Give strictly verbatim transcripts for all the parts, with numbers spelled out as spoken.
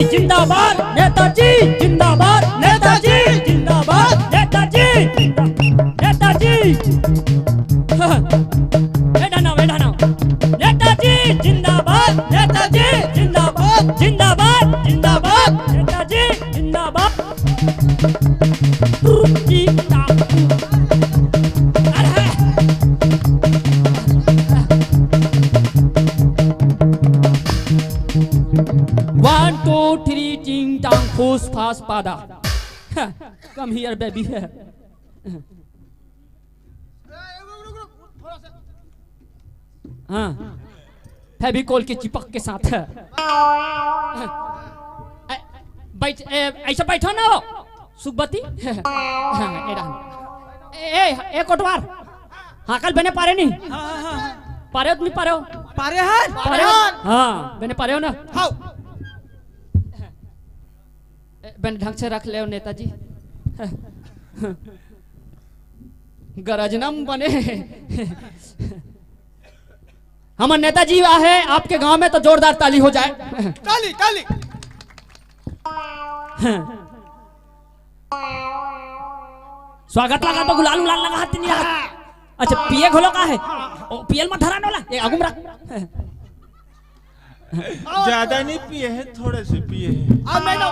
जिंदाबाद नेताजी, जिंदाबाद नेताजी, जिंदाबाद नेताजी, जिंदा-, नेताजी। ए डाना, ए डाना। नेताजी जिंदाबाद, नेताजी जिंदाबाद, जिंदाबाद, जिंदाबाद, नेताजी जिंदाबाद। अरे। One, two, three, ching chang, फूस फास पादा। Come here, baby। हाँ, फेविकोल के चिपक के साथ। ए, बैठ, ए, ऐसा बैठो ना हो, सुखबती। हाँ, ए डान। ए, ए, ए, कोटवार। हाँ, कल बने पारे नहीं। हाँ, हाँ, हाँ। पारे हो, तुम पारे हो? पारे हन? पारे हो? हाँ, बने पारे हो ना? हाँ। ए, बने ढंग से रख ले नेताजी। गरजना बने। हमर नेताजी आहे आपके गांव में, तो जोरदार ताली हो जाए। ताली, ताली। स्वागत लगा तो गुलाल उलाल लगा, हाथ नहीं लगा। अच्छा, पिए घोलो का है? ओ, पियल मत धराने वाला, ये आगू में रख। ज्यादा नहीं पिए हैं, थोड़े से पिए हैं। अब मैं ना,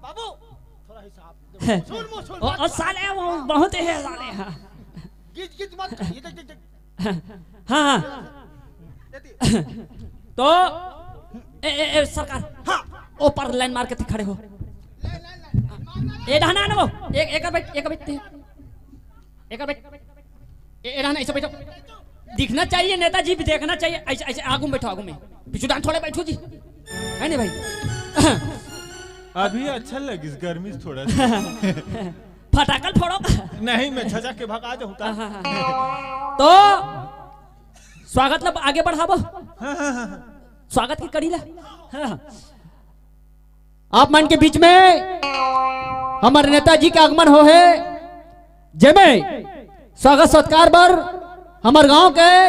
बाबू, थोड़ा हिसाब। सुन, मुंह सुन, ओ, बात ओ, कर। साले, वो बहुत ही है, साले, हाँ। गिच, गिच मत कर, ये देख, देख, देख। हाँ, हाँ। ये देख। तो, ए, ए, ए, सरकार, हाँ। ऊपर लाइन मार के खड़े हो। Line, line, line. ए, डहाना आना वो। एक, एक बैठ, एक बैठ। एक बैठ। ए, ए, रहना, ऐसे बैठो। दिखना चाहिए नेताजी भी, देखना चाहिए। ऐसे, ऐसे आगू में बैठो, आगू में। पीछू डान थोड़े बैठो जी, है नहीं भाई? अभी अच्छा लगिस, गर्मी से थोड़ा सा। फटाकल फोड़ो। नहीं, मैं छजा के भगा दूँ का। हाँ, हाँ, हाँ। तो स्वागत ला आगे बढ़ाबो। हाँ, हाँ, हाँ, हाँ। स्वागत की कड़ी ला। हाँ। आप मन के बीच में हमर नेताजी के आगमन हो हे, जेमे स्वागत सत्कार बर हमर गांव के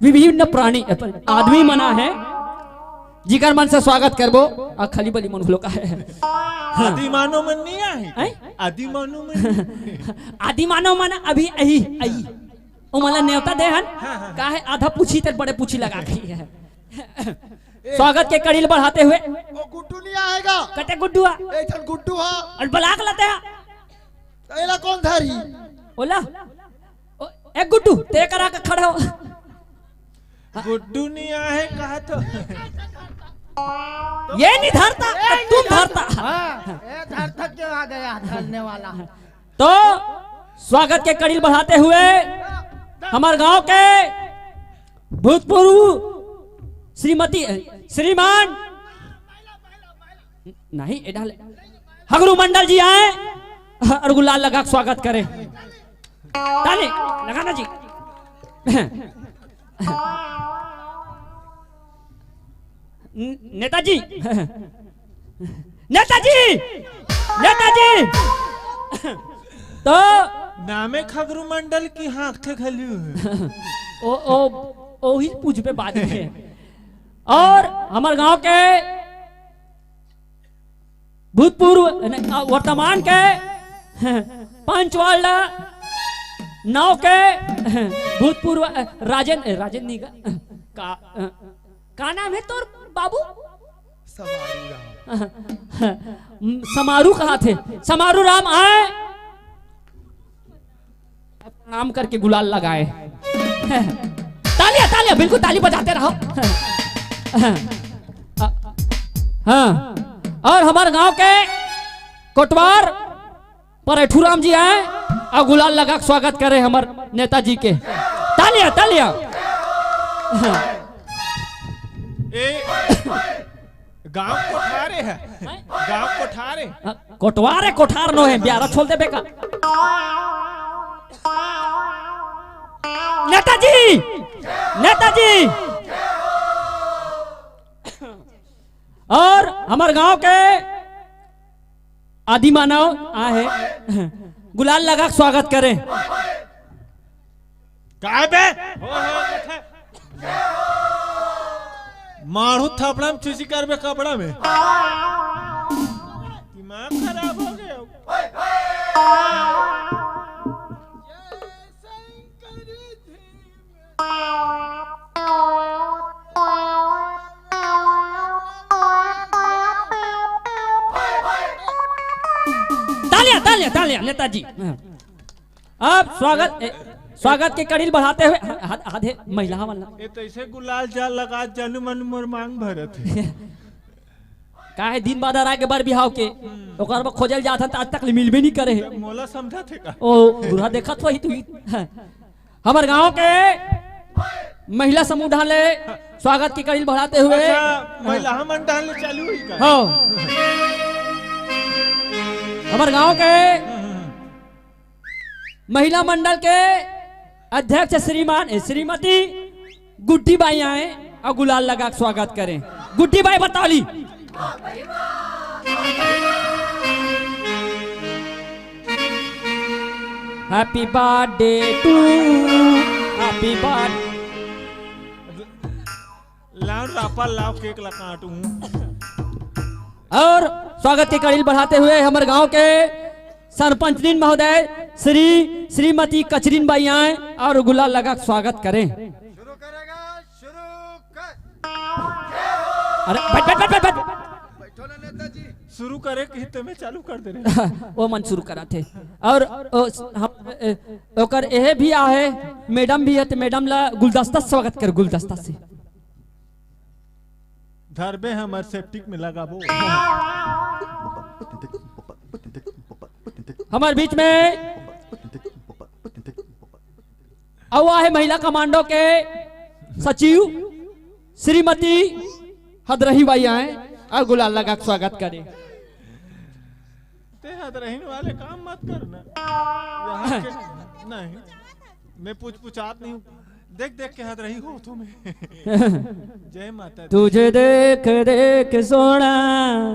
विभिन्न प्राणी, आदमी मन आहे, जिकर मन से स्वागत करबो। आ, खली बली मन घलो का है। आदि मानव मन नहीं आहे। हैं? आदि मानव मन। आदि मानव मन अभी अही, अही। ओ मन ला नेवता दे हन। हाँ, हाँ। का है, आधा पूछी तर बड़े पूछी लगा के है। स्वागत के कड़ी ल बढ़ाते हुए। ओ गुड्डू नहीं आएगा। कते गुड्डू आ? एक ठन गुड्डू हा। और बलाक लते हा। तो एला कौन धारी? ओला। ओ, ए गुड्डू, ते करा के खड़ा हो। गुड्डू नहीं आए कहा तो। ये नहीं धरता, ए, तो तुम नहीं धरता। धरता। हाँ, ए धरता क्यों आ गया धरने वाला? तो स्वागत के कड़ी ल बढ़ाते हुए हमर गांव के भूतपूर्व श्रीमती, श्रीमान नहीं, ए डाले। हगरू मंडल जी आए और गुलाल लगा के स्वागत करें। ताली लगाना जी। न-, नेताजी, नेताजी, नेताजी। तो नामे खगरू मंडल की हाँक थे घलू। ओ, ओ, ओ ही पूछबे बाद में। और हमर गांव के भूतपूर्व, न, आ, वर्तमान के पंच वार्ड नौ के भूतपूर्व, अ, राजेन, अ, राजेन नहीं का, का, अ, का नाम है तोर बाबू? समारू राम। समारू कहा थे, समारू राम आए। प्रणाम करके गुलाल लगाए। तालियां, तालियां, बिल्कुल ताली बजाते रहो। हाँ, और हमारे गांव के कोटवार परेठू राम जी आए और गुलाल लगा के स्वागत करे हमारे नेताजी के। तालियां, तालियां। ए, गांव कोठारे है। हैं? गांव कोठारे। हाँ, कोटवार है, कोठार नो है, ब्यारा छोल देबे का। नेताजी, नेताजी। और हमार गांव के आदि मानव आहे, गुलाल लगा के स्वागत करें। काय बे? मारू थपड़ा में चूची करबे कपड़ा में। दिमाग खराब हो गया। तालियां, तालियां, तालियां, नेताजी। अब स्वागत, ए, स्वागत के कड़ी ल बढ़ाते हुए, ह-, ह-, आधे महिला वाला। ये तो ऐसे गुलाल जाल लगा जानू मन मोर मांग भरत हे। का हे, दिन बाद आ के बर बिहाव के, ओकर बर खोजल जात हन, त आज तक ले मिलबे नहीं करे हे। मोला समझा थे का? ओ, बुरा देखत होही तू ही। हमर गांव के महिला समूह डाले स्वागत के कड़ी ल बढ़ाते हुए। अच्छा, महिला मन डाले चालू हुई का? हो। हमर गांव के महिला मंडल के अध्यक्ष श्रीमान, ए, श्रीमती गुड्डी बाई आए अउ गुलाल लगा के स्वागत करें। गुड्डी बाई बताली। Happy birthday to, happy birthday। लाओ रापा, लाओ केक ला काटूं। और स्वागत के कड़ी ल बढ़ाते हुए हमर गांव के सरपंचनीन महोदय श्री श्रीमती कचरीन बाई आए अउ गुलाल लगा के स्वागत करें। शुरू करेगा, शुरू कर। अरे, बैठ, बैठ, बैठ, बैठ, बैठ। बैठो ना नेताजी। शुरू करे के हित में चालू कर दे रहे। वो मन शुरू करा थे। और ओ, हम, ए, ओकर एहे भी आहे, मैडम भी है, तो मैडम ला गुलदस्ता से स्वागत कर, गुलदस्ता से। धरबे हमर सेप्टिक में लगाबो। हमर बीच में अउ आहे महिला कमांडो के सचिव श्रीमती हदरही बाई आए अउ गुलाल लगा के स्वागत करे। ते हदरहीन वाले काम मत करना। वहाँ के, नहीं, मैं पूछ पुछात नहीं हूँ। देख देख के हदरही हो तुम्हें। जय माता दी। तुझे देख देख सोना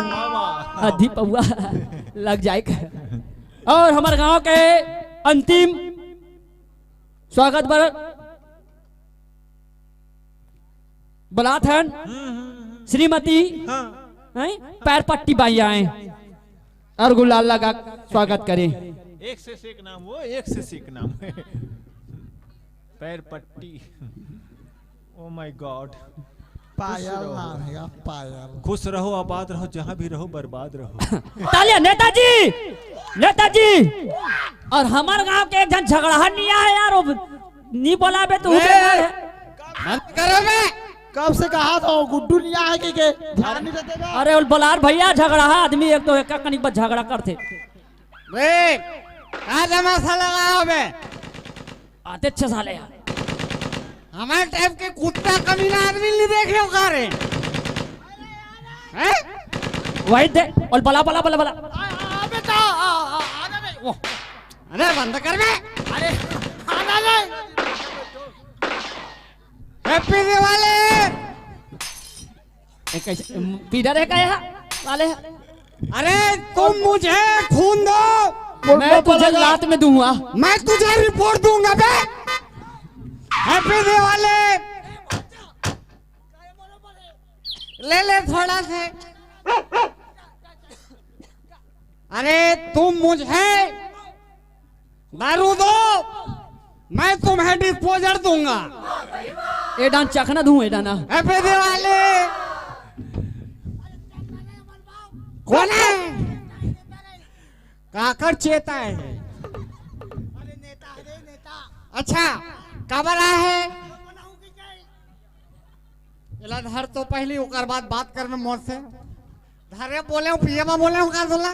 वाह, वाह। आधी पौआ लग जाए। और हमर गांव के अंतिम स्वागत बर बलात हन हम्म, हम्म, हम्म। श्रीमती हाँ। हैं? पैर पट्टी बाई आए और गुलाल लगा स्वागत करें। एक से एक नाम, वो एक से एक नाम। पैर पट्टी। Oh my God। पायल खुश रहो। नाम है, पायल। खुश रहो, आबाद रहो, जहाँ भी रहो, बर्बाद रहो। तालियां नेताजी, नेताजी। और हमार गांव के एक झन झगड़ाहा नहीं आए यार, वो नहीं बोला बे तू। ए, बंद करो बे। कब से कहा था वो गुड्डू नहीं आए के, के ध्यान नहीं देते बे। अरे वो बलार भैया झगड़ाहा आदमी एक तो एक कनिक बस झगड़ा करते। रे, का तमाशा लगाओ बे? आते अच्छे साले यार। हमारे टाइप के कुत्ता कमीना आदमी नहीं देखे हो का रे? हैं? वही दे, और बला, बला, बला, बला। आ, आ, बेटा, आ, आ, आ, आ, नहीं, वो। अरे बंद कर बे। अरे, आ, आ, आ। Happy दिवाली। ए, कैसे, पीडर है का यहाँ वाले? अरे तुम मुझे खून दो, मैं तुझे लात में दूंगा। मैं तुझे रिपोर्ट दूंगा बे। Happy दिवाली। ले ले थोड़ा से। अरे तुम मुझे दारू दो, मैं तुम्हें डिस्पोजर दूंगा। ए डान चखना दूं, ए डाना। Happy दिवाली। कौन है? काकर चेता है? अच्छा, काबर आए हे? एला धर तो पहली, ओकर बाद बात कर में मोर से। धरे बोले हूँ, पिए बा बोले हूँ का तोला?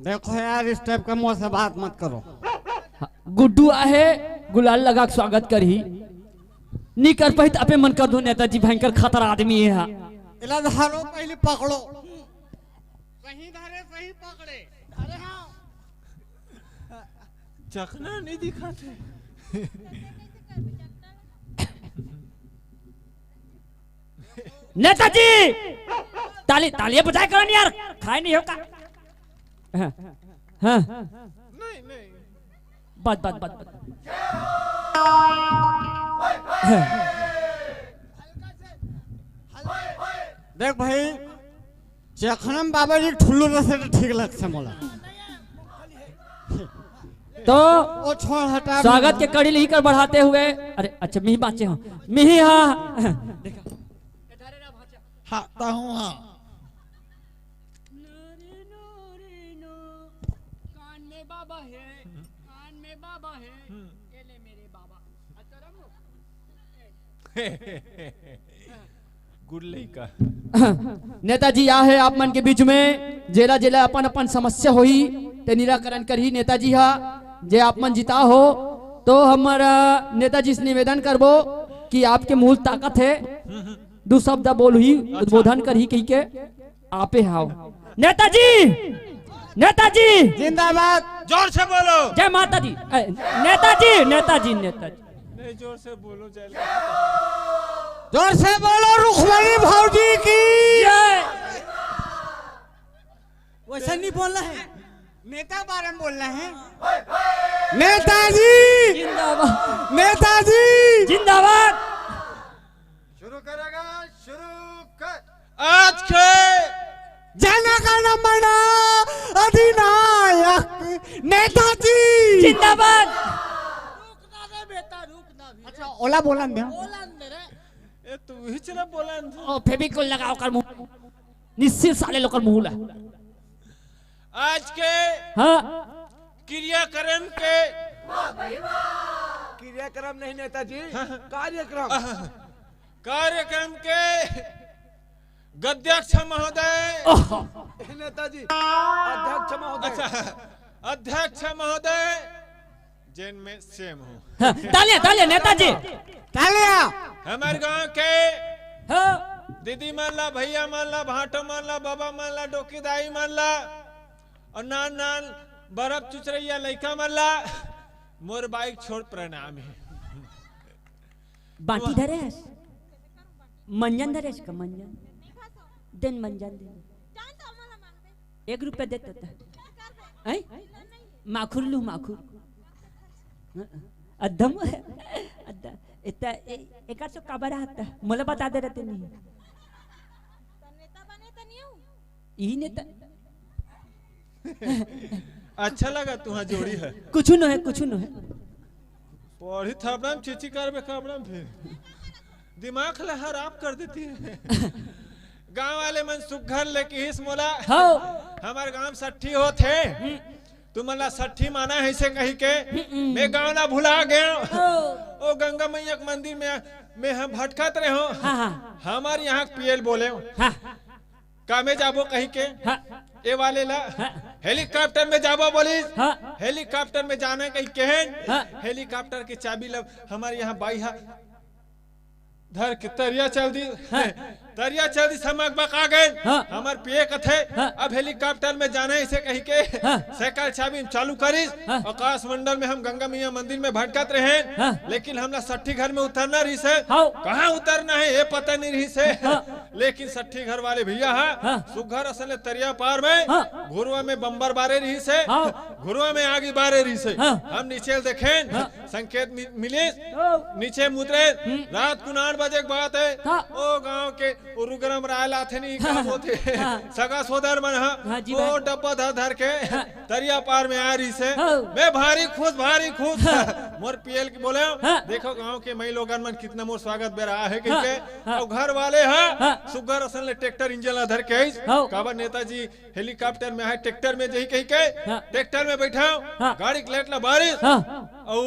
देखो यार, इस टाइप का मोर से बात मत करो। गुड्डू आहे, गुलाल लगा के स्वागत करही। नी कर पाही त आपे मन कर दो, नेताजी भयंकर खतरा आदमी हे हा। एला धरो, पहली पकड़ो। सही धरे, सही पकड़े। अरे हाँ। चखना नहीं दिखाते। नेताजी, ताली, तालियां बजाए करो नहीं यार, खाए नहीं हो का? हाँ, हाँ। नहीं, नहीं। बस बस बस बस। देख भाई, चखनम बाबा जी ठुल्लू रसे तो ठीक लगथे मोला। तो ओ छोड़, हटा स्वागत के कड़ी लिही कर बढ़ाते हुए, अरे अच्छा, मिही बाँचे हो, मिही, हाँ। हाँ, ताहूँ हाँ। कान में बाबा है, कान में बाबा है, ये ले मेरे बाबा। गुड लइका। नेताजी आ हे आप मन के बीच में, जेला जेला अपन अपन समस्या होही ते निराकरण करही नेताजी हा। जे आप मन जिता हो तो हमर, अ, नेताजी से निवेदन करबो कि आपके मूल ताकत हे, दू शब्द बोलही, उद्बोधन करही कहिके आपे हाव। नेताजी, नेताजी। जिंदाबाद। जोर से बोलो। जय माता दी। ए, नेताजी, नेताजी, नेताजी। नहीं, जोर से बोलो, जय। जोर से बोलो रुक्मणी भौजी की। जय। वैसा नहीं बोलना है, नेता बारे में बोलना है। नेताजी जिंदाबाद। नेताजी जिंदाबाद। शुरू करेगा, शुरू कर। आज के जनगण मन अधिनायक नेताजी जिंदाबाद। रुकना रे बेटा, रुकना भी। अच्छा, ओला बोलन दे। बोलन दे रे। ए, तू ही चला बोलन दे। ओ, फेविकोल लगाओ कर मुंह। निश्चित साले लोकर मुंह ला। आज के हाँ। क्रियाक्रम के, क्रियाक्रम नहीं नेताजी, हाँ, हाँ। कार्यक्रम। कार्यक्रम के गद्याध्यक्ष महोदय। ओह। नेताजी, अध्यक्ष महोदय। अच्छा, अध्यक्ष महोदय, जेन में सेम हो। हाँ, तालियां, तालियां, नेताजी। तालियां। हमर गांव के हाँ। दीदी मन ला, भैया मन ला, भांटो मन ला, बाबा मन ला, डोकी दाई मन ला, और नान नान बरफ चुचरैया लइका मन ला, मोर बाइक छोड़ प्रणाम हे। बाटी धरेस, मंजन धरेस का मंजन, देन मंजन देन। एक रुपया देत होता। हैं? माखुर लू, माखुर। अद्दम, अद्दा, एता, ए, एकर सो काबर आता? मोला बता दे रहते नहीं। ई नेता। अच्छा लगा तुहां जोड़ी है। कुछ न है, कुछ न है। पढ़ी थापड़ा में चीची करबे कापड़ा में फिर। दिमाग ला खराब कर देती है। गांव वाले मन सुग्घर ले किहिस मोला। हाँ। हमर गांव सट्ठी होत हे। हम्म। तुमन ला सट्ठी माना हे से कही के। हम्म। मैं गांव ला भुला गया। ओ। ओ गंगा मैया के मंदिर में मैं हम भटकत रहे हो। हाँ, हाँ। हमर यहाँ पियल बोले हो। हाँ। का में जाबो कही के। हाँ। ए वाले ला। हाँ। हेलीकॉप्टर में जाबो बोलिस। हाँ। हेलीकॉप्टर में जाना कही के। हाँ। हेलीकॉप्टर की चाबी ला हमर यहाँ बाई हा धर के तरिया चल दी। हाँ। तरिया चल दी, समक बका गए। हाँ। हमर पिए कथे, हाँ। अब हेलीकॉप्टर में जाना हे इसे कही के, हाँ। साइकिल चाबी चालू करिस। हाँ। आकाश मंडल में हम गंगा मैया मंदिर में भटकत रहे, हाँ। लेकिन हमला सट्ठी घर में उतरना रहिस हे। हाँ। कहाँ उतरना हे, ये पता नहीं रहिस हे। हाँ। लेकिन सट्ठी घर वाले भैया हा, हाँ। सुग्घर असन ले तरिया पार में, हाँ। घुरवा में बम्बर बारे रहिस हे, हाँ। घुरवा में आगी बारे रहिस हे। हाँ। हम नीचे देखेन, हाँ। संकेत मि-, मिलिस, ओ। नीचे मुतरे, हम्म। रात कुन आठ बजे के बात हे, हाँ। ओ गांव के उरुग्रम राय लाथे नहीं, का हाँ। बोलथे? हाँ। सगा सोदर मन हा, हाँ जी ओ भाई। डब्बा धर धर के हाँ। तरिया पार में आ रहिस हे। हाँ। मैं भारी खुश, भारी खुश। हाँ। मोर पियल के बोले, हाँ। देखो गांव के मई लोगन मन कितना मोर स्वागत बेरा हे कहिके। हाँ। अउ घर वाले हा, हाँ। सुग्घर असन ले ट्रैक्टर इंजन ला धर के आइस। हाँ। काबर नेताजी हेलीकॉप्टर में आहे, ट्रैक्टर में जही कही के, हाँ। ट्रैक्टर में बैठाव, हाँ। गाड़ी के लाइट ला बारिस, हाँ। अउ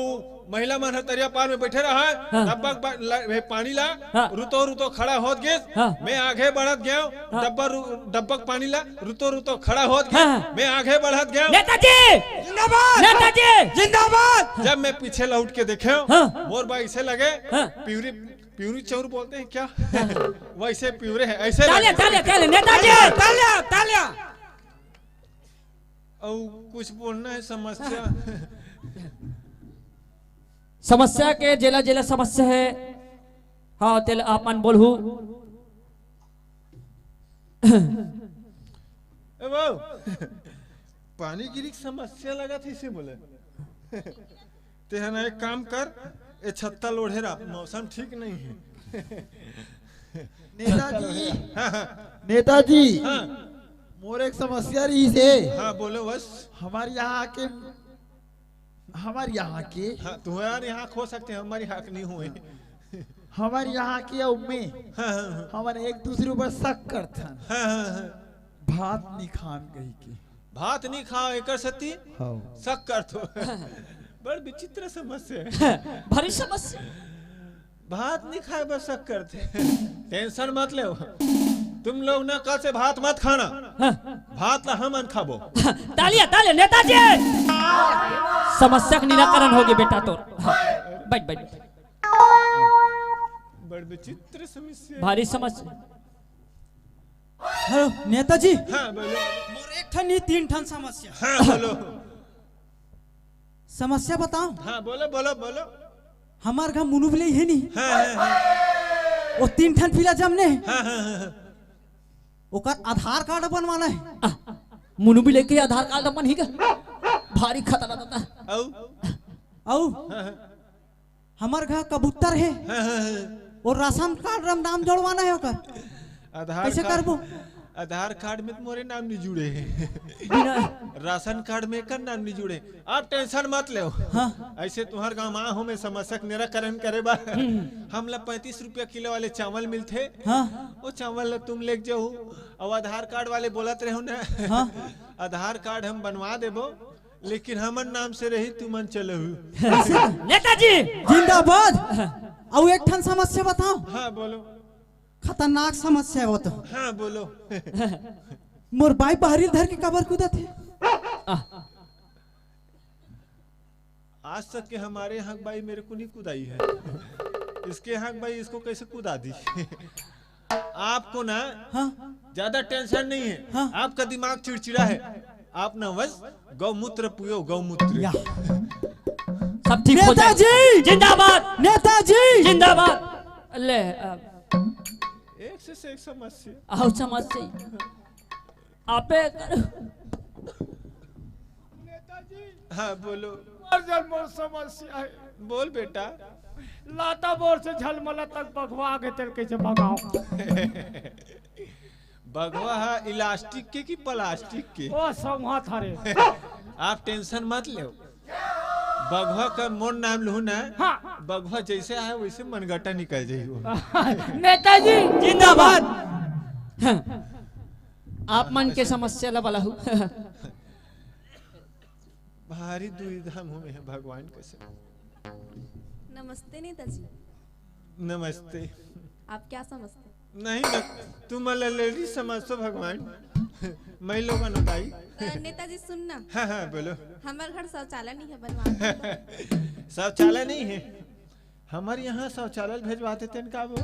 महिला मन ह तरिया पार में बैठे रहा, हाँ। डब्बा के बा-, ला-, हे पानी ला, हाँ। रुतो रुतो खड़ा होत गिस, हाँ। मैं आगे बढ़त गया, हाँ। डब्बा रु-, डब्बा के पानी ला, रुतो रुतो खड़ा होत गिस, हाँ। मैं आगे बढ़त गया। नेताजी! जिंदाबाद! नेताजी! जिंदाबाद! जब मैं पीछे लौट के देखे, हाँ। मोर बाई से लगे, हाँ। प्यूरी प्यूरी चाउर बोलते हैं क्या? हाँ। वैसे प्यूरे है, ऐसे तालियां, लगे। तालियां, तालियां, नेताजी! तालियां, तालियां। अउ कुछ बोलना है समस्या? समस्या के जेला जेला समस्या है, हाँ, तेला आप मन बोलहू। ए बाबू, पानी गिरी के समस्या लगा थी इसे बोले। तेहन एक काम कर, ए छत्ता ल ओढ़े रह, मौसम ठीक नहीं है। नेताजी, हाँ, हाँ। नेताजी, हाँ। मोर एक समस्या रहिस हे। हाँ, बोलो बस। हमर यहाँ के, हमर यहाँ के हाँ, तुम्हारे यहाँ हो सकते हैं, हमारे यहाँ के नहीं हुए। हमर यहाँ के अउ में हाँ, हाँ, हाँ। हमन एक दूसरे ऊपर शक करथन। हाँ, हाँ, हाँ। भात नी खान कही के। भात नी खाव, एकर सेती हाँ। शक करथो। बड़ विचित्र समस्या है। भारी समस्या। भात नी खाए बर शक करथे। टेंशन मत लेव, तुम लोग ना कल से भात मत खाना। हाँ। भात ला हमन खाबो। तालिया, तालिया, नेताजी। समस्या के निराकरण होगे बेटा तोर। हाँ, बैठ, बैठ। बड़ विचित्र समस्या। भारी समस्या। हेलो नेताजी। हाँ, बोलो। मोर एक ठन नहीं, तीन ठन समस्या। हाँ, बोलो। समस्या बताओ। हाँ, बोलो, बोलो, बोलो। हमार घर मुनु बिलई हे नी। हाँ, हाँ, हाँ। वो तीन ठन पिला जमने। हाँ, हाँ, हाँ, हाँ। ओकर आधार कार्ड बनवाना है। आ, मुनु बिलई के आधार कार्ड बनही का? भारी खतरा दादा। अउ? अउ? हाँ, हाँ। हमर घर कबूतर हे। हाँ, हाँ, हाँ। वो राशन कार्ड में नाम जोड़वाना है ओकर। आधार कैसे कार्ड, करबो? आधार कार्ड में तो मोरे नाम नहीं जुड़े हे। बिना राशन कार्ड में एकर नाम नहीं जुड़े। आप टेंशन मत लेव। हाँ। ऐसे तुम्हार गाँव आ हो, मैं समस्या के निराकरण करे बर। हम्म। हमला पैंतीस रुपया किलो वाले चावल मिलथे। हाँ। वो चावल ला तुम लेके जाहू। अउ आधार कार्ड वाले बोलत रहो ना। हाँ। आधार कार्ड हम बनवा देबो, लेकिन हमर नाम से रही, तुमन चलहू। नेताजी। जिंदाबाद। अउ एक ठन समस्या बताओ। हाँ, बोलो। खतरनाक समस्या है वो तो। हाँ, बोलो। मोर बाई बाहरी धर के काबर कूदत हे? आ। आज तक के हमारे यहाँ की बाई मेरे को नहीं कुदाई है। इसके यहाँ की बाई इसको कैसे कुदा दी? आपको ना हाँ। ज्यादा टेंशन नहीं है। हाँ। आपका दिमाग चिड़चिड़ा है। आप ना बस गौमूत्र पियो, गौमूत्र। या। सब ठीक हो जाए। नेताजी! जिंदाबाद। नेताजी! जिंदाबाद। ले, अब एक से, से एक समस्या। आओ समस्या। आपे कर। नेताजी। हाँ, बोलो। और जन मोर समस्या है। बोल बेटा। लाता बोर से झलमला तक बघवा आगे तेल कैसे भगाओ? बघवा है इलास्टिक के कि प्लास्टिक के? ओ, संघा थारे। आप टेंशन मत लेव। बघवा का मोर नाम लूहू ना। हाँ। बघवा जैसे आए वैसे मनगटा निकल जाई वो। नेताजी। जिंदाबाद। हाँ। आप मन के समस्या ला बलाहू। भारी दुविधा में है भगवान कसम। नमस्ते नेताजी। नमस्ते। आप क्या समझते? नहीं ना, तुम लेडीज समझ तो भगवान। मैं लोगन उदाई। अ, नेताजी सुन ना। हाँ, हाँ, बोलो। हमार घर शौचालय नहीं है, बनवा दो। शौचालय नहीं है? हमारे यहाँ शौचालय भेजवाते तेन का वो?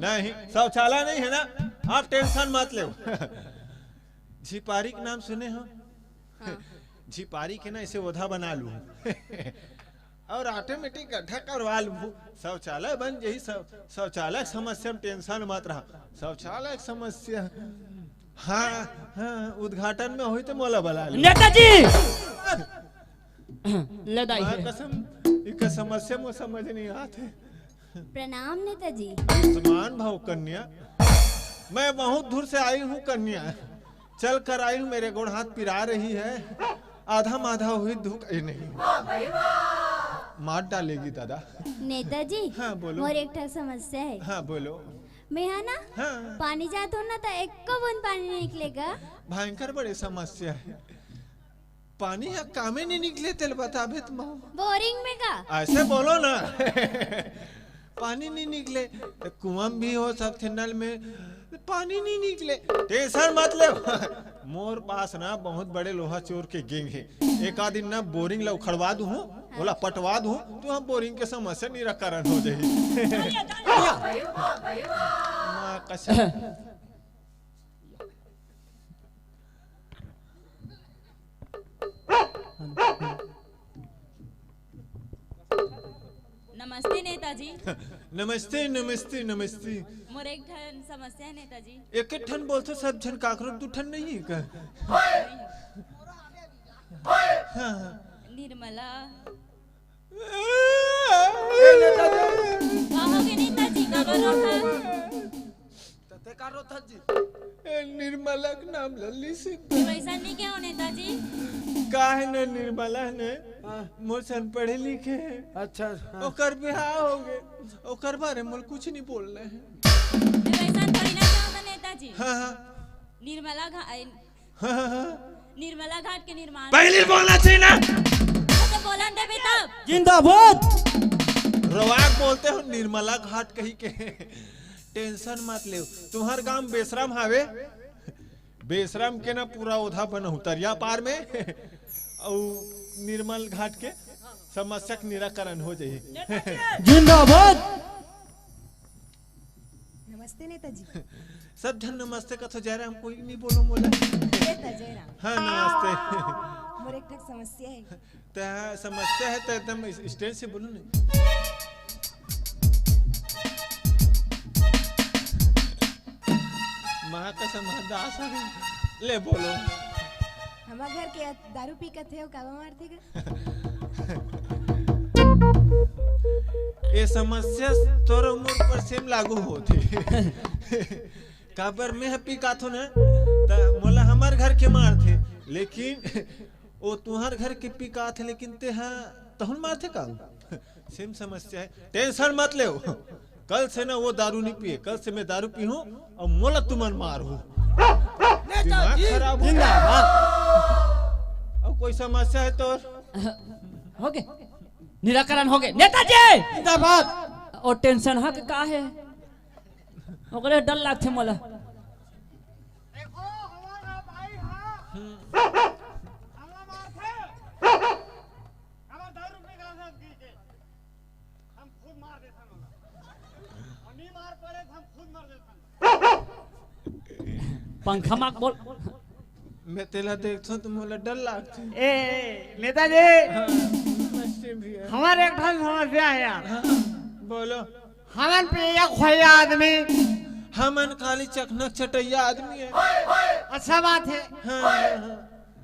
नहीं, शौचालय नहीं है ना, आप टेंशन मत लेव। झिपारी के नाम सुने हो? हाँ। झिपारी के ना ऐसे ओधा बना लूँ। और ऑटोमेटिक गड्ढा करवा लूँ। शौचालय बन जाही, शौ-, शौचालय के समस्या में टेंशन मत रहा। शौचालय के समस्या, हाँ, हाँ, उद्घाटन में होई तो मोला बला लूँ। नेताजी! ले दाई माँ है। कसम, इका समस्या मो समझ नहीं आत है। प्रणाम नेताजी। आयुष्मान भव कन्या, मैं बहुत दूर से आई हूँ कन्या, चल कर आई हूँ, मेरे गोड़ हाथ पिरा रही है, आधा माधा हुई दुख ए नहीं, मार डालेगी दादा। नेताजी, हाँ, बोलो। मोर एक ठा समस्या है। हाँ, बोलो। मैं है ना, हाँ। पानी जात हूँ ना, तो एको बूंद पानी नहीं निकलेगा। भयंकर बड़े समस्या है। पानी ह कामे नहीं निकले, तेल बताबे त माँ। बोरिंग में का? ऐसे बोलो ना। पानी नहीं निकले, तो कुआं में भी हो सकथे, नल में पानी नहीं निकले। टेंशन मत ले। मोर पास ना बहुत बड़े लोहा चोर के गैंग है। एक आध दिन ना बोरिंग ला उखड़वा दूँ, ओला पटवा दूँ, तो हम बोरिंग के समस्या निराकरण हो जाही। माँ कसम। नमस्ते नेताजी। नमस्ते, नमस्ते, नमस्ते। मोर एक ठन समस्या है नेताजी। एक एक ठन बोलथो, सब झन काकरो दू ठन नहीं है का? हाँ, हाँ। निर्मला। ए, नेताजी। का होगे नेताजी? काबर रोथस? तते का रोथस जी? ए, निर्मला के नाम ल लिस। वइसन नइ कहो नेताजी। का हे न, निर्मला हे न, हाँ। मोर सन पढ़े लिखे हे। अच्छा, हाँ। ओकर बिहाव होगे, ओकर बारे म मोला कुछ नइ बोलना हे। वइसन थोड़ी ना कहो नेताजी। हाँ, हाँ। निर्मला घा-, ए, हाँ, हाँ, हाँ। निर्मला घाट के निर्माण। पहली बोलना चाहिए ना। तो बोलन देबे तब। जिंदाबाद। रोवाक बोलते हो निर्मला घाट कही के। टेंशन मत लेव, तुम्हर गांव बेसराम हावे। बेसराम के ना पूरा ओधा बनहू तरिया पार में। अउ निर्मल घाट के समस्या के निराकरण हो जाही। जिंदाबाद। नमस्ते नेताजी। सब झन नमस्ते कथो, जयराम कोई नइ बोलो मोला। नेता जयराम। हाँ, नमस्ते। मोर एक ठक समस्या हे। त समस्या हे त एकदम स्टैंड से बोलो ना। माँ कसम, दास आ गई। ले बोलो। हमर घर के दारू पी कथे अउ काबा मारथे गा? ए समस्या तोर उमर पर सेम लागू होथे। काबर मैं ह पी काथो न, त मोला हमर घर के मारथे, लेकिन ओ तुहर घर के पी काथे, लेकिन ते ह तहुन मारथे का? सेम समस्या हे, टेंशन मत लेव। कल से ना वो दारू नइ पिए, कल से मैं दारू पीहूँ अउ मोला तुमन मारहू। दिमाग नेताजी खराब हो गया। जिंदाबाद। अउ कोई समस्या हे तोर? होगे, निराकरण होगे। नेताजी! जिंदाबाद। ओ टेंशन ह के का हे? ओकरे डर लागथे मोला। देखो, हमारा भाई हा। हमला मारथे। हमर दारू पी के हम खुद मार देथन ओला। अउ नी मार पड़े त हम खुद मर देथन। पंखा मार बोल। मैं तेला देखथों त मोला डर लागथे। ए, नेताजी, हाँ, नमस्ते भैया। हमर एक ठन समस्या हे यार। हाँ, बोलो। हमन पिया खोया आदमी। हमन खाली चखना चटैया आदमी हे। अच्छा बात हे। हाँ, हाँ, हाँ।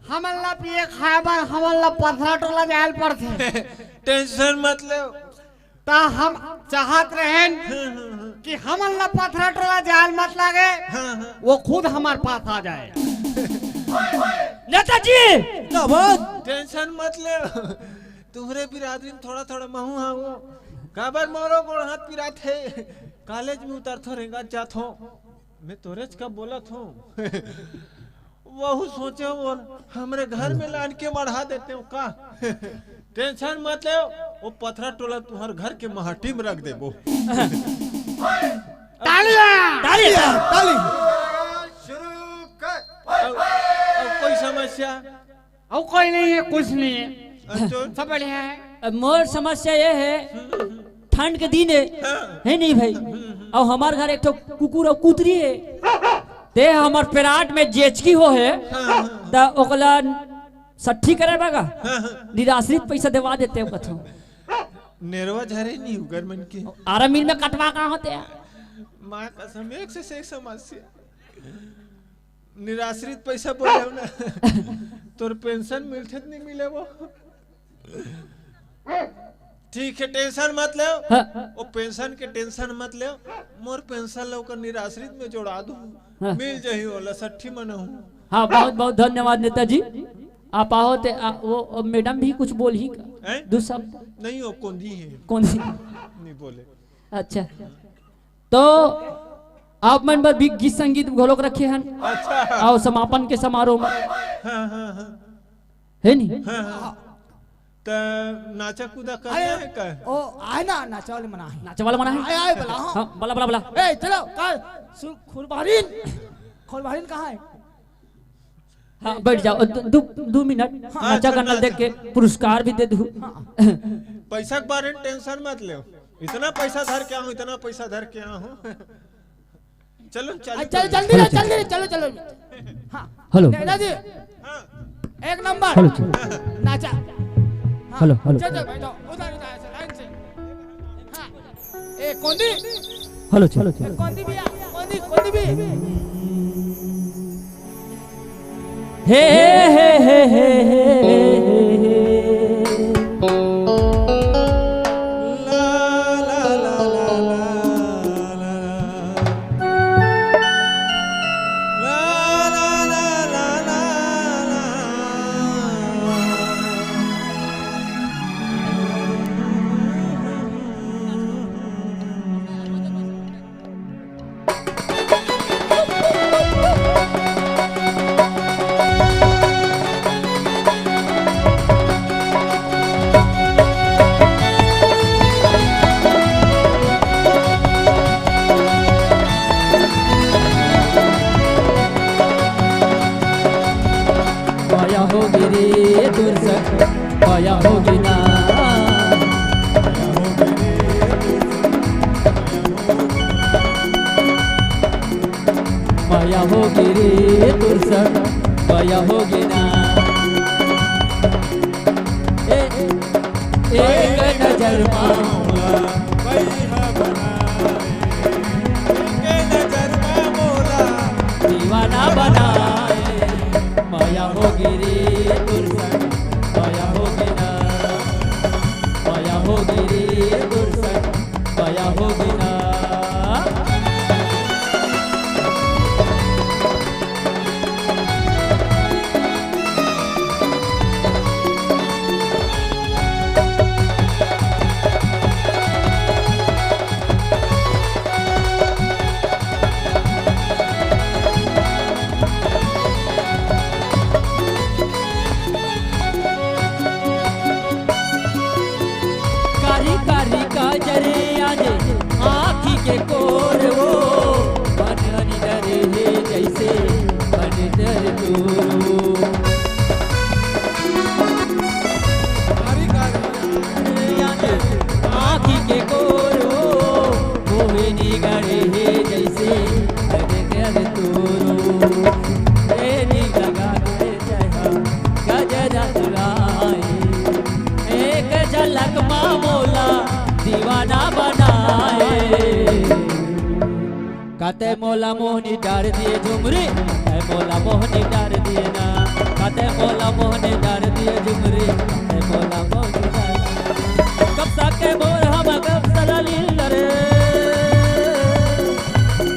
हमन ला पिए खाए बर हमन ला पथरा टोला जाए ल पड़थे। टेंशन मत लेव। त हम चाहत रहेन कि हमन ला पथरा टोला जाए ल मत लागे, वो खुद हमर पास आ जाए। नेताजी! जिंदाबाद। टेंशन मत ले, तुम्हरे बिरादरी म थोड़ा थोड़ा महूं हावों। काबर मोरो गोड़ हाथ पिरात हे, कॉलेज में उतरथों रेंगत जाथों। मैं तोरेच का बोलत हों। वहू सोचे हो, हमरे घर में लान के मढ़ा देते हो का? टेंशन मत ले, वो पथरा टोला तुम्हार घर के महटी में रख देबो। तालियां! तालियां! ताली। शुरू कर। अब, अब कोई समस्या? अउ कोई नहीं है, कुछ नहीं है। अच्छा। सब बढ़िया है। अब मोर समस्या ये है, ठंड के दिन है, हाँ। है नहीं भाई? अउ हमार घर एक ठो कुकुर अउ कुतरी है, ते हमर पेराट में जेचकी हो है, हाँ, हाँ। त ओकला सट्ठी करे बगा, हाँ, हाँ। निराश्रित पैसा देवा देते हो कथो। नेरवा झरे नहीं उगर मन के। आरा मिल में कटवा का होते हैं? माँ कसम, एक से, से एक समस्या। निराश्रित पैसा बोले हो ना। तोर पेंशन मिलथे त नहीं मिले वो। ठीक है, टेंशन मत ले। हाँ। वो पेंशन के टेंशन मत ले। मोर पेंशन ला ओकर निराश्रित में जोड़ा दूँ। हाँ। मिल जाही ओला, सट्ठी मनहूँ। हाँ, बहुत बहुत धन्यवाद नेताजी। आप आओ ते, आ, वो, वो मैडम भी कुछ बोलही का? हैं? दो शब्द। नहीं, वो कोंधी है। कोंधी? नहीं बोले। अच्छा। तो आप मन बर भी गीत संगीत घलोक रखे हन। अच्छा। अउ समापन के समारोह में। हाँ, हाँ, हाँ। है नी? हाँ, हाँ। त नाचा कूदा करना अरे, है का? ओ, आए ना, नाचा वाले मना है। नाचा वाला मना है? आए, आए, बोला, हाँ। हाँ, बोला, बोला, बोला। ए, चलो, का, सु-, खुरबारीन, खुरबारीन कहाँ है? हाँ, बैठ जाओ। दो, दो, दो मिनट। हाँ, नाचा अच्छा, गाना नाचा। देख के पुरस्कार भी दे दूँ। हाँ। पैसा के बारे में टेंशन मत लेव। इतना पैसा धर के आऊँ, इतना पैसा धर के आऊँ। चलो, चलो, आ, चल, चलो। जल्दी रे, चलो, जल्दी रे, चलो। चलो, चलो। हाँ। हेलो। नेताजी। हाँ। एक नंबर। हेलो, चलो। नाचा। हाँ। Hello, hello. चल, चल, बैठो। उधर, उधर, ऐसे लाइन से। हाँ। ए, कौन दी? हेलो, चलो। ए, कौन दी भैया? कौन दी, कौन दी भी? हे, हे, हे, हे, हे, हे, हे, हे। या होगे ना। ए, एक नजर मा मोला कइहा बनाए, एक नजर मा मोला दीवाना बनाए। मया होगे रे तोर संग, मया होगे ना, मया होगे रे तोर संग, मया होगे ना। कारी कारी काजर आंजे आँखी के कोर वो, बन निडर हे जइसे बन डर दूर वो। कारी कारी आंजे आँखी के कोर वो, मोहे निगड़ हे जइसे बन डर दूर वो। ए नी लगा के चेहरा गजरा चुराए, एक झलक मा मोला दीवाना बनाए। कते मोला मोहनी डार दिए झुमरी, कते मोला मोहनी डार दिए ना, कते मोला मोहनी डार दिए झुमरी, कते मोला मोहनी डार दिए। कब सा के बोर हम कब सला लील रे,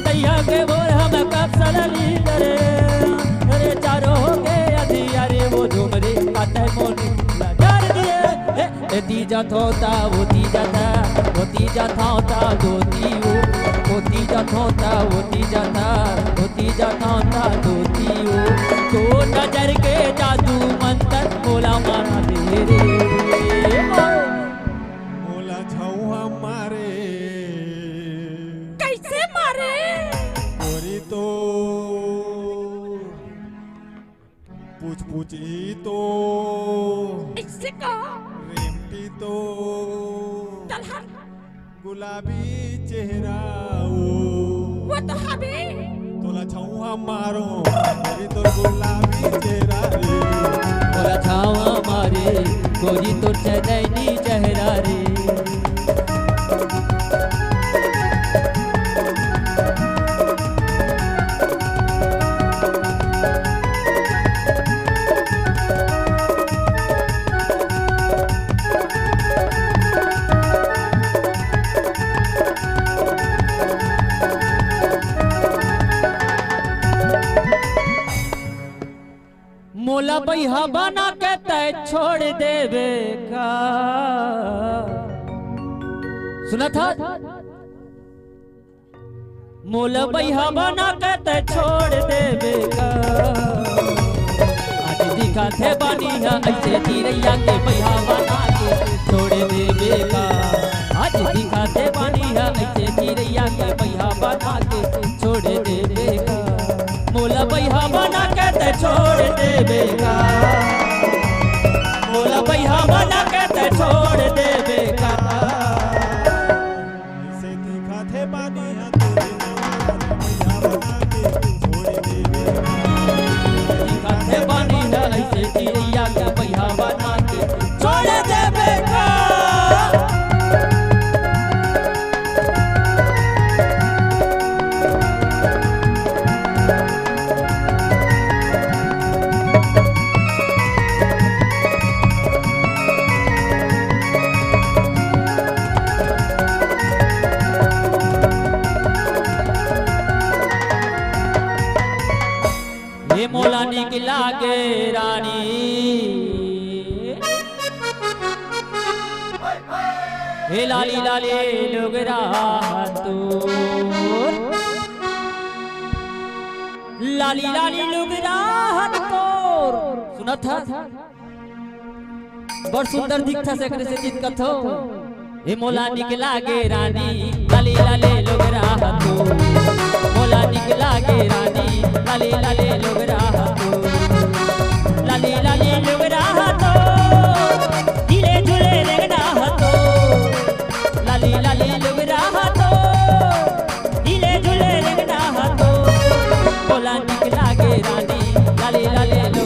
तैया के बोर हम कब सला लील रे, अरे चारो हो के अधिया रे वो झुमरी, कते मोहनी डार दिए। ए, ए तीजा थोता, वो तीजा था, वो तीजा थोता, दो तीऊ, वो तीजा थोता, वो तीजा था, वो तीजा थोता, दो तीऊ। तो नजर के जादू मंतर मोला मारा दे रे। मोला छौहा मारे। कैसे मारे? गोरी तो पुचपुची तो, ऐसे का? रेमटी तो, दलहन। गुलाबी चेहरा वो। वो तो हबे। तोला छौहा मारो, मेरी तो गुलाबी चेहरा रे। तोला छौहा मारे, गोरी तोर चंदैनी चेहरा रे। मोला बइहा बना के तै छोड़ देबे का? सुनत हस? मोला बइहा बना के तै छोड़ देबे का? आज दिखत हे बानी ह अइसे चिरैया के बइहा बना के छोड़ देबे का? आज दिखत हे बानी ह अइसे चिरैया के बइहा बना के छोड़ देबे का? मोला बइहा बना के तै छोड़ देबे का? मोला बइहा बना के तै छोड़ देबे का? अइसे दिखत हे बानी ह तोरे बइहा बना के छोड़ देबे का? दिखत हे बानी ह अइसे चिरैया के बइहा बना के छोड़ देबे का? हे मोला निक लागे रानी, हे लाली लाली लुगरा तोर, लाली लाली लुगरा तोर। सुनत हस? बड़ सुंदर दिखथस, एकरे सेती कथों। ए मोला निक लागे रानी, लाली लाली लुगरा तोर। मोला निक लागे रानी, लाली लाली लुगरा तोर। लाली लाली लुगरा तोर, झूले झूले रेंगना तोर। लाली लाली लुगरा तोर, झूले झूले रेंगना तोर। मोला निक लागे रानी, लाली लाली लुगरा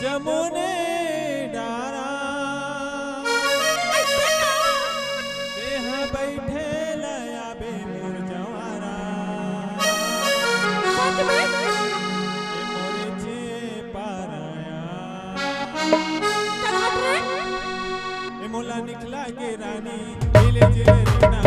जमुने डारा तेहा बैठे लयाबे मोर जवारा। ए मोरे चे पाराया। ए मोला निकला के रानी, मिले जिले रूना